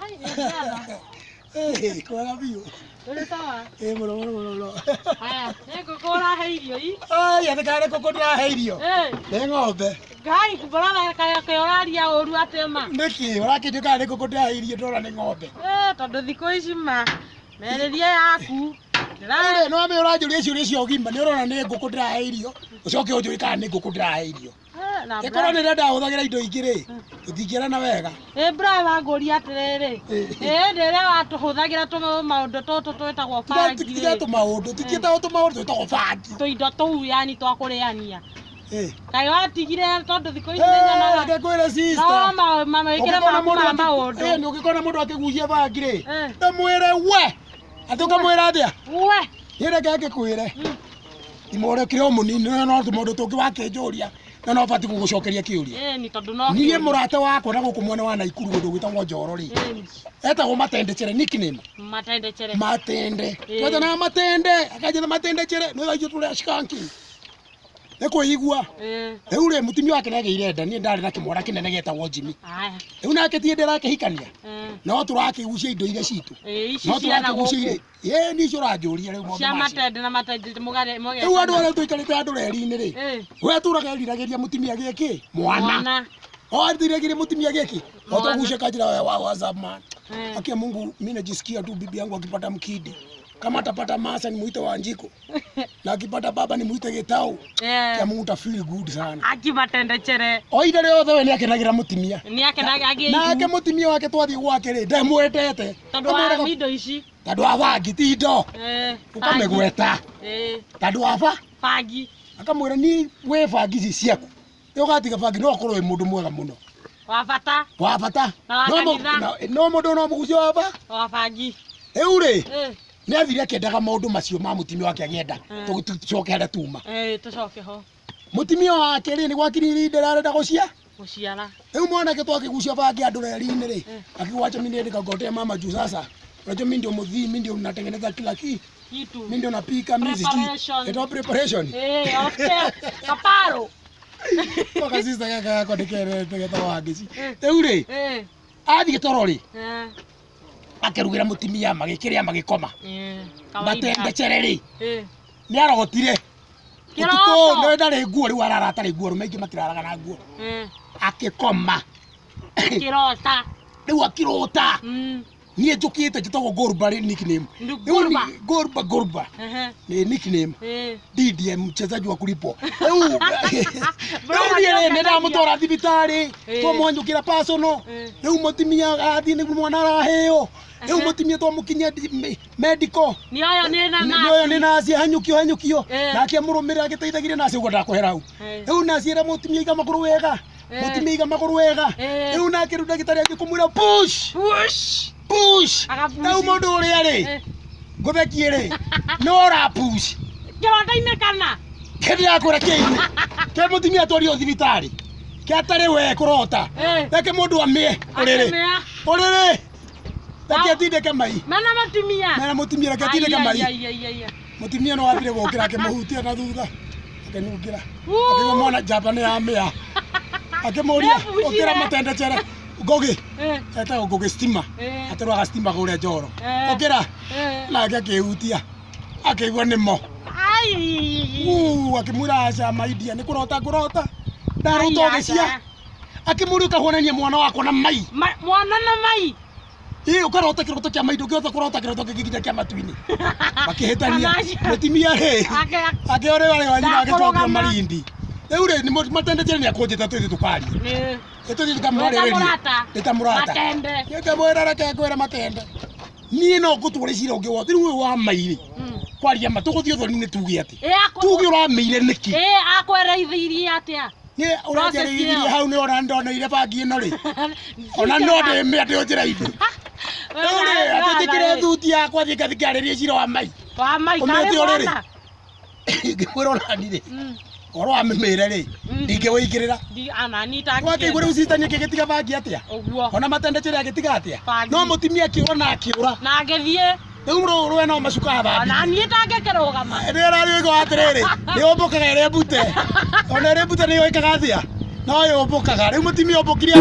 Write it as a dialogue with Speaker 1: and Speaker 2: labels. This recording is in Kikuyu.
Speaker 1: Ai, nĩ brother.
Speaker 2: Eh, kwega biũ.
Speaker 1: Ũrĩ sawa?
Speaker 2: Eh, mũno mũno mũno mũno.
Speaker 1: Haya, nĩ ngũkũ ũrahe irio ii?
Speaker 2: Ai, atĩ kana nĩ ngũkũ ndĩrahe irio.
Speaker 1: Eh,
Speaker 2: Nĩ ng'ombe.
Speaker 1: Ngai, brother kaĩ kaĩ ũraria ũru atĩ ma?
Speaker 2: Nĩkĩ? Ũrakĩnjũĩ kana nĩ ngũkũ ndĩrahe irio ndĩrona nĩ ng'ombe.
Speaker 1: Eh, tondũ thikũ ici ma merĩrie yaku.
Speaker 2: Rĩu rĩ, nĩ wamenya ũranjũria ciũria cia ũgima, nĩ ũrona nĩ ngũkũ ndĩrahe irio, ũcoke ũnjũrie kana nĩ ngũkũ ndĩrahe irio.
Speaker 1: Na
Speaker 2: Ĩkorwo nĩ rĩrĩa ndahũthagĩra indo ingĩ rĩ, tũtingĩerana wega.
Speaker 1: Ĩ brother ngũria atĩrĩrĩ, ĩ hĩndĩ ĩrĩa watũhũthagĩra tũmaũndũ tũtũ twĩtagwo bangi
Speaker 2: Tiga
Speaker 1: rĩ,
Speaker 2: tũmaũndũ, titiĩtagwo tũmaũndũ, twĩtagwo bangi.
Speaker 1: tũindo tũu yani twa kũrĩania.
Speaker 2: Eh.
Speaker 1: Kaĩ watigire tondũ thikũ ici nĩ
Speaker 2: Eh,
Speaker 1: nyonaga
Speaker 2: reke ngwĩre
Speaker 1: no
Speaker 2: sister.
Speaker 1: mawĩkĩre
Speaker 2: Ũngĩkona
Speaker 1: maku
Speaker 2: mũndũ
Speaker 1: ma
Speaker 2: akĩ-
Speaker 1: maũndũ.
Speaker 2: Eh, ũngĩkona mũndũ akĩgucia bangi rĩ,
Speaker 1: Eh.
Speaker 2: ndamwĩre we. Atĩ ũkamwĩra atĩa?
Speaker 1: We.
Speaker 2: Niĩ reke ngĩkwĩre. Imore kĩrĩ o mũnini no no tũmaũndũ tũngĩ wakĩnjũria na no batiĩ gũgũcokeria kĩũria.
Speaker 1: Ĩni tondũ no
Speaker 2: Niĩ
Speaker 1: kĩũria.
Speaker 2: mũrata wakwa na gũkũ mwena wa Naikuru kũndũ gwĩtagwo Njoro rĩ,
Speaker 1: Ĩni.
Speaker 2: etagwo Matende Chere nickname.
Speaker 1: Matende chere.
Speaker 2: Matende.
Speaker 1: Ĩĩ.
Speaker 2: Twetanaga Matende, akanjĩta Matende Chere, nĩ thaa icio tũrĩa skanking. Nĩ kwĩigua.
Speaker 1: Ĩĩ.
Speaker 2: Rĩu rĩ mũtumia wake nĩagĩire nda, niĩ ndarĩ na kĩmwana kĩnene gĩetagwo Jimmy.
Speaker 1: Haya.
Speaker 2: Rĩu nake ti hĩndĩ arakĩhikania,
Speaker 1: Ĩĩ.
Speaker 2: no tũrakĩgucia indo iria citũ.
Speaker 1: Ĩĩ ici
Speaker 2: No
Speaker 1: ciana
Speaker 2: tũrakĩgucia
Speaker 1: gũkũ.
Speaker 2: iria, ĩĩ nĩ icio ũranjũria rĩu maũndũ
Speaker 1: Cia
Speaker 2: macio.
Speaker 1: matende na matende mũgare
Speaker 2: Rĩu andũ
Speaker 1: mũgetana.
Speaker 2: arĩa tũikarĩte andũ reri-inĩ rĩ,
Speaker 1: Ĩĩ.
Speaker 2: we atũraga eriragĩria mũtumia gĩkĩ mwana.
Speaker 1: Mwana.
Speaker 2: O atiragĩria mũtumia gĩkĩ
Speaker 1: Mwana.
Speaker 2: otogucia kanjira wa whatsapp man.
Speaker 1: Eh.
Speaker 2: Akia Mungu, mimi najisikia tu bibi yangu akipata mkidi kama atapata masa ni muite Wanjiko na akipata baba ni muite Gitau.
Speaker 1: Eh.
Speaker 2: Kia Mungu ta feel good sana.
Speaker 1: Aki matende chere.
Speaker 2: O ida rĩothe we nĩakenagĩra mũtumia.
Speaker 1: Nĩ akenaga agĩe
Speaker 2: Nake
Speaker 1: ihu.
Speaker 2: mũtumia wake twathiĩ gwake rĩ ndamwendete.
Speaker 1: Tondũ wa indo ici.
Speaker 2: Tondũ wa bangi ti indo.
Speaker 1: Eh.
Speaker 2: Ũkamĩgweta.
Speaker 1: Eh.
Speaker 2: Tondũ wa ba
Speaker 1: Bangi.
Speaker 2: akamwĩra ni wĩ bangi ici ciaku. Rĩu ũgatiga bangi no ũkorwo wĩ mũndũ mwega mũno.
Speaker 1: Wa bata.
Speaker 2: Wa bata.
Speaker 1: Na wa
Speaker 2: No mũ-
Speaker 1: kanitha.
Speaker 2: no mũndũ no mũgucio wa ba.
Speaker 1: Wa bangi.
Speaker 2: Rĩu rĩ
Speaker 1: Eh.
Speaker 2: nĩ athire akĩendaga maũndũ macio ma mũtumia wake agĩenda.
Speaker 1: Mm.
Speaker 2: Tũcoke harĩa tuma.
Speaker 1: Eh, tũcoke ho.
Speaker 2: Mũtumia wake rĩ nĩ gwakinyire ihinda arenda gũcia.
Speaker 1: Gũciara.
Speaker 2: Rĩu mwanake twakĩgucia bangi andũ reri-inĩ rĩ
Speaker 1: Mm.
Speaker 2: akigwacha mimi ndio nikagotea mama juu sasa unajua mimi ndio mudhii mimi ndio natengeneza kila kitu
Speaker 1: Kitu.
Speaker 2: mimi ndio napika mimi sijui
Speaker 1: Preparation.
Speaker 2: ito preparation
Speaker 1: Eh, okay. Kaparo.
Speaker 2: kwa sister kaka yako ndikere getagwo Wangeci
Speaker 1: Mm.
Speaker 2: rĩu rĩ
Speaker 1: Eh.
Speaker 2: athiĩ toro rĩ
Speaker 1: Eh.
Speaker 2: akĩrugĩra mũtumia magĩkĩrĩa magĩkoma
Speaker 1: Eh. Kawaida.
Speaker 2: matende chere rĩ
Speaker 1: Eh.
Speaker 2: nĩ arotire
Speaker 1: Kĩroto.
Speaker 2: ũtukũ nĩ ndarĩ nguo rĩu arara atarĩ nguo arũme aingĩ matiraraga na nguo
Speaker 1: Eh.
Speaker 2: akĩkoma
Speaker 1: Kĩrota.
Speaker 2: rĩu akĩrota
Speaker 1: Mm.
Speaker 2: niĩ njũkĩte njĩtagwo Gorba rĩ nickname
Speaker 1: Ndu-
Speaker 2: Rĩu
Speaker 1: Gorba.
Speaker 2: ni- Gorba Gorba
Speaker 1: Ehe.
Speaker 2: ni nickname
Speaker 1: Eh.
Speaker 2: DDM mchezaji wa kulipwa rĩu rĩu niĩ rĩ nĩ ndamũtwara thibitarĩ
Speaker 1: Eh.
Speaker 2: twamwanyũkĩra personal
Speaker 1: Eh.
Speaker 2: rĩu mũtumia athiĩ nĩguo mwana araheo rĩu
Speaker 1: Ehe.
Speaker 2: mũtumia twamũkinyia medical
Speaker 1: Nĩ oyo nĩ na
Speaker 2: nĩ ũyũ nĩ naci hanyũkio hanyũkio
Speaker 1: Eh.
Speaker 2: nake amũrũmĩrĩra agĩteithagĩria naci ũguo ndakũhera hau
Speaker 1: Eh.
Speaker 2: rĩu naci ĩra mũtumia iga magũrũ wega
Speaker 1: Eh.
Speaker 2: mũtumia iga magũrũ wega
Speaker 1: Eh.
Speaker 2: rĩu nake rĩu ndagĩtarĩ anjĩ kũmwĩra push
Speaker 1: Push.
Speaker 2: push
Speaker 1: Agapush.
Speaker 2: rĩu mũndũ ũrĩa rĩ
Speaker 1: Eh.
Speaker 2: ngũthekie rĩ nĩ ora push
Speaker 1: Kĩronda-inĩ kana?
Speaker 2: kĩndĩrakwĩra kĩini ke mũtumia atwario thibitarĩ ke atarĩ we kũrota
Speaker 1: Eh.
Speaker 2: reke mũndũ amĩe ũrĩrĩ
Speaker 1: Akĩmĩa.
Speaker 2: ũrĩrĩ reke atindĩke mai
Speaker 1: Mena mũtumia.
Speaker 2: mena mũtumia reke atindĩke
Speaker 1: Ai,
Speaker 2: mai
Speaker 1: ai, ai, ai, ai.
Speaker 2: mũtumia no ambire gũkĩra akĩmũhutia na thutha akĩnungĩra
Speaker 1: Wuu.
Speaker 2: akĩigua mwana njamba nĩ yamĩa akĩmũria
Speaker 1: Nĩabucire.
Speaker 2: ũkĩra matende chere ngũgĩ
Speaker 1: Eh.
Speaker 2: etagwo ngũgĩ stima
Speaker 1: Eh.
Speaker 2: atũraga stima kũrĩa njoro
Speaker 1: Eh.
Speaker 2: ũkĩra
Speaker 1: Eh.
Speaker 2: nake akĩhutia akĩigua nĩmo
Speaker 1: Ai.
Speaker 2: Uu, akĩmwĩra aca maidia nĩ kũrota ngũrota ndarota
Speaker 1: Ai,
Speaker 2: ũgĩcia
Speaker 1: aca.
Speaker 2: akĩmũria ũkahuanania mwana wakwa na mai
Speaker 1: Mwana na mai.
Speaker 2: ĩ ũkarota kĩroto kĩa mai ndũngĩhota kũrota kĩroto kĩngĩ nginya kĩa matu-inĩ makĩhĩtania
Speaker 1: Kana aca.
Speaker 2: mũtumia rĩ
Speaker 1: Ake-
Speaker 2: akĩorĩo arĩ wa nyina agĩcokio
Speaker 1: Ndakũrũgama.
Speaker 2: marindi rĩu rĩ nĩ matendete nĩ akũnjĩta tũthiĩ tũkarie
Speaker 1: Nĩ.
Speaker 2: tũthiĩ
Speaker 1: Wĩ ta
Speaker 2: tũkamwarĩrĩrie
Speaker 1: mũrata.
Speaker 2: nĩ ta mũrata
Speaker 1: Matende.
Speaker 2: nĩngamwĩra reke ngwĩre matende niĩ no ngũtware cira ũngĩ wothe rĩu ũyũ wa mairĩ kwaria ma tũgũthiĩ ũthoni-inĩ tuge atĩ
Speaker 1: Ĩ akũ-
Speaker 2: tuge ũramĩire nĩkĩ
Speaker 1: Ĩ akwereithirie atĩa?
Speaker 2: nĩ ũranjarĩirie
Speaker 1: ĩyo.
Speaker 2: hau nĩ ona ndoneire bangi ĩno rĩ ona no ndĩmĩa ndĩ njĩra-inĩ rĩu rĩ atĩ njĩkĩre thuti yakwa thiĩ ngathiĩ ngarĩrie cira wa mai
Speaker 1: Wa mai
Speaker 2: Ũmĩte
Speaker 1: karĩ
Speaker 2: ũrĩrĩ.
Speaker 1: mwana.
Speaker 2: ngĩkwĩra onani rĩ
Speaker 1: Mm.
Speaker 2: ũhoro wa mĩmĩre rĩ ndingĩwĩingĩrĩra
Speaker 1: Ndi anani
Speaker 2: wakĩigua rĩu sister nĩ akĩgĩtiga bangi atĩa
Speaker 1: Ũguo.
Speaker 2: ona matende chere agĩtiga atĩa
Speaker 1: Bangi.
Speaker 2: no mũtumia akĩũra na akĩũra
Speaker 1: Na agĩthiĩ.
Speaker 2: rĩu rũĩ no macuka
Speaker 1: Ona
Speaker 2: athambirie
Speaker 1: niĩ ndangĩkĩrũgama.
Speaker 2: nĩ ũrarĩigua atĩrĩrĩ nĩ ũmbũkaga ĩrĩa mbute ona ĩrĩa mbute nĩ yoĩkaga atĩa No yũmbũkaga. Rĩu mũtimĩũmbũkire.